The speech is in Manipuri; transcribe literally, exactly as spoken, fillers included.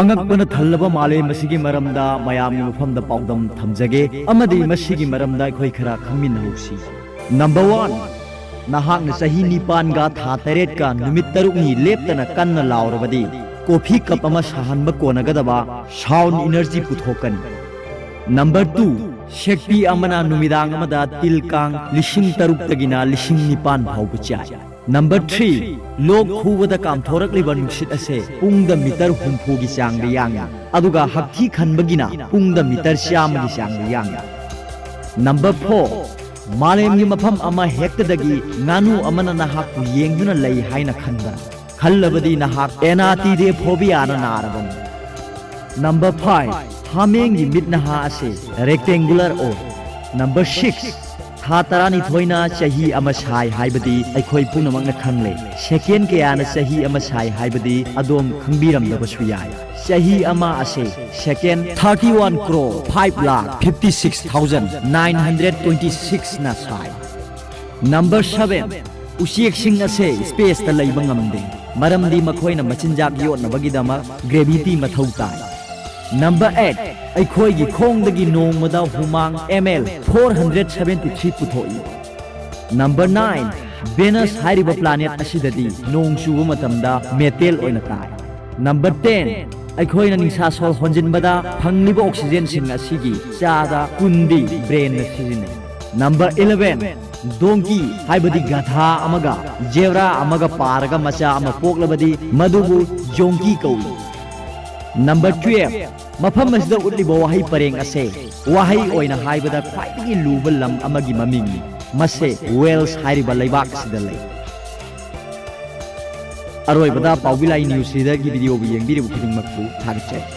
ꯑꯉꯛꯄꯅ ꯊꯜꯂꯕ ꯃꯥꯂꯦꯝ ꯑꯁꯤꯒꯤ ꯃꯔꯝꯗ ꯃꯌꯥꯝꯒꯤ ꯃꯐꯝꯗ ꯄꯥꯎꯗꯝ ꯊꯝꯖꯒꯦ, ꯑꯃꯗꯤ ꯃꯁꯤꯒꯤ ꯃꯔꯝꯗ ꯑꯩꯈꯣꯏ ꯈꯔ ꯈꯪꯃꯤꯟꯅꯍꯧꯁꯤ꯫ ꯅꯝꯕꯔ ꯋꯥꯟ, ꯅꯍꯥꯛꯅ ꯆꯍꯤ ꯅꯤꯄꯥꯟꯒ ꯊꯥ ꯇꯔꯦꯠꯀ ꯅꯨꯃꯤꯠ ꯇꯔꯨꯛꯅꯤ ꯂꯦꯞꯇꯅ ꯀꯟꯅ ꯂꯥꯎꯔꯕꯗꯤ, ꯀꯣꯐꯤ ꯀꯞ ꯑꯃ ꯁꯥꯍꯟꯕ ꯀꯣꯟꯅꯒꯗꯕ ꯁꯥꯎꯟ ꯏꯅꯔꯖꯤ ꯄꯨꯊꯣꯛꯀꯅꯤ꯫ ꯅꯝꯕꯔ ꯇꯨ, ꯁꯦꯛꯄꯤ ꯑꯃꯅ ꯅꯨꯃꯤꯗꯥꯡ ꯑꯃꯗ ꯇꯤꯜ ꯀꯥꯡ ꯂꯤꯁꯤꯡ ꯇꯔꯨꯛꯇꯒꯤꯅ ꯂꯤꯁꯤꯡ ꯅꯤꯄꯥꯟ ꯐꯥꯎꯕ ꯆꯥꯏ꯫ ꯅꯝꯕꯔ ꯊ꯭ꯔꯤ, ꯂꯣꯛ ꯈꯨꯕꯗ ꯀꯥꯝꯊꯣꯔꯛꯂꯤꯕ ꯅꯨꯡꯁꯤꯠ ꯑꯁꯦ ꯄꯨꯡꯗ ꯃꯤꯇꯔ ꯍꯨꯝꯐꯨꯒꯤ ꯆꯥꯡꯗ ꯌꯥꯡꯏ, ꯑꯗꯨꯒ ꯍꯛꯊꯤ ꯈꯟꯕꯒꯤꯅ ꯄꯨꯡꯗ ꯃꯤꯇꯔ ꯆꯥꯝꯃꯒꯤ ꯆꯥꯡꯗ ꯌꯥꯡꯏ꯫ ꯅꯝꯕꯔ ꯐꯣꯔ, ꯃꯥꯂꯦꯝꯒꯤ ꯃꯐꯝ ꯑꯃ ꯍꯦꯛꯇꯗꯒꯤ ꯉꯥꯅꯨ ꯑꯃꯅ ꯅꯍꯥꯛꯄꯨ ꯌꯦꯡꯗꯨꯅ ꯂꯩ ꯍꯥꯏꯅ ꯈꯟꯕ꯭ꯔꯥ? ꯈꯜꯂꯕꯗꯤ ꯅꯍꯥꯛ ꯑꯦꯅꯥꯇꯤꯗꯦꯐꯣꯕꯤꯌꯥꯅ ꯅꯥꯔꯕꯅꯤ꯫ ꯅꯝꯕꯔ ꯐꯥꯏꯚ, ꯍꯥꯃꯦꯡꯒꯤ ꯃꯤꯠ ꯅꯍꯥ ꯑꯁꯤ ꯔꯦꯛꯇꯦꯡꯒꯨꯂꯔ ꯑꯣꯏ꯫ ꯅꯝꯕꯔ ꯁꯤꯛꯁ, ꯊꯥ ꯇꯔꯥꯅꯤꯊꯣꯏꯅ ꯆꯍꯤ ꯑꯃ ꯁꯥꯏ ꯍꯥꯏꯕꯗꯤ ꯑꯩꯈꯣꯏ ꯄꯨꯝꯅꯃꯛꯅ ꯈꯪꯂꯦ꯫ ꯁꯦꯀꯦꯟ ꯀꯌꯥꯅ ꯆꯍꯤ ꯑꯃ ꯁꯥꯏ ꯍꯥꯏꯕꯗꯤ ꯑꯗꯣꯝ ꯈꯪꯕꯤꯔꯝꯗꯕꯁꯨ ꯌꯥꯏ꯫ ꯆꯍꯤ ꯑꯃ ꯑꯁꯤ ꯁꯦꯀꯦꯟ thirty one crore five lakh fifty six thousand nine hundred twenty six ꯅ ꯁꯥꯏ꯫ ꯅꯝꯕꯔ ꯁꯚꯦꯟ, ꯎꯆꯦꯛꯁꯤꯡ ꯑꯁꯦ ꯁ꯭ꯄꯦꯁꯇ ꯂꯩꯕ ꯉꯝꯗꯦ, ꯃꯔꯝꯗꯤ ꯃꯈꯣꯏꯅ ꯃꯆꯤꯟꯖꯥꯛ ꯌꯣꯠꯅꯕꯒꯤꯗꯃꯛ ꯒ꯭ꯔꯦꯚꯤꯇꯤ ꯃꯊꯧ ꯇꯥꯏ꯫ ꯅꯝꯕꯔ ꯑꯩꯠ, ꯑꯩꯈꯣꯏꯒꯤ ꯈꯣꯡꯗꯒꯤ ꯅꯣꯡꯃꯗ ꯍꯨꯃꯥꯡ M L four hundred seventy three ꯄꯨꯊꯣꯛꯏ꯫ ꯅꯝꯕꯔ ꯅꯥꯏꯟ, ꯚꯦꯅꯁ ꯍꯥꯏꯔꯤꯕ ꯄ꯭ꯂꯥꯅꯦꯠ ꯑꯁꯤꯗꯗꯤ ꯅꯣꯡ ꯆꯨꯕ ꯃꯇꯝꯗ ꯃꯦꯇꯦꯜ ꯑꯣꯏꯅ ꯇꯥꯏ꯫ ꯅꯝꯕꯔ ꯇꯦꯟ, ꯑꯩꯈꯣꯏꯅ ꯅꯤꯡꯁꯥ ꯁꯣꯔ ꯍꯣꯟꯖꯤꯟꯕꯗ ꯐꯪꯂꯤꯕ ꯑꯣꯛꯁꯤꯖꯦꯟꯁꯤꯡ ꯑꯁꯤꯒꯤ ꯆꯥꯗ ꯀꯨꯟꯗꯤ ꯕ꯭ꯔꯦꯟꯅ ꯁꯤꯖꯤꯟꯅꯩ꯫ ꯅꯝꯕꯔ ꯏꯂꯦꯚꯦꯟ, ꯗꯣꯡꯀꯤ ꯍꯥꯏꯕꯗꯤ ꯒꯙꯥ ꯑꯃꯒ ꯖꯦꯕ꯭ꯔꯥ ꯑꯃꯒ ꯄꯥꯔꯒ ꯃꯆꯥ ꯑꯃ ꯄꯣꯛꯂꯕꯗꯤ ꯃꯗꯨꯕꯨ ꯖꯣꯡꯀꯤ ꯀꯧꯏ꯫ ꯅꯝꯕꯔ ꯇꯨꯌꯦꯜꯐ, ꯃꯐꯝ ꯑꯁꯤꯗ ꯎꯠꯂꯤꯕ ꯋꯥꯍꯩ ꯄꯔꯦꯡ ꯑꯁꯦ ꯋꯥꯍꯩ ꯑꯣꯏꯅ ꯍꯥꯏꯕꯗ ꯈ꯭ꯋꯥꯏꯗꯒꯤ ꯂꯨꯕ ꯂꯝ ꯑꯃꯒꯤ ꯃꯃꯤꯡꯅꯤ꯫ ꯃꯁꯦ ꯋꯦꯜꯁ ꯍꯥꯏꯔꯤꯕ ꯂꯩꯕꯥꯛ ꯑꯁꯤꯗ ꯂꯩ꯫ ꯑꯔꯣꯏꯕꯗ ꯄꯥꯎꯕꯤ ꯂꯥꯏ ꯅ꯭ꯌꯨꯁ ꯔꯤꯗꯔꯒꯤ ꯚꯤꯗꯤꯑꯣꯕꯨ ꯌꯦꯡꯕꯤꯔꯤꯕ ꯈꯨꯗꯤꯡꯃꯛꯄꯨ ꯊꯥꯒꯠꯆꯔꯤ꯫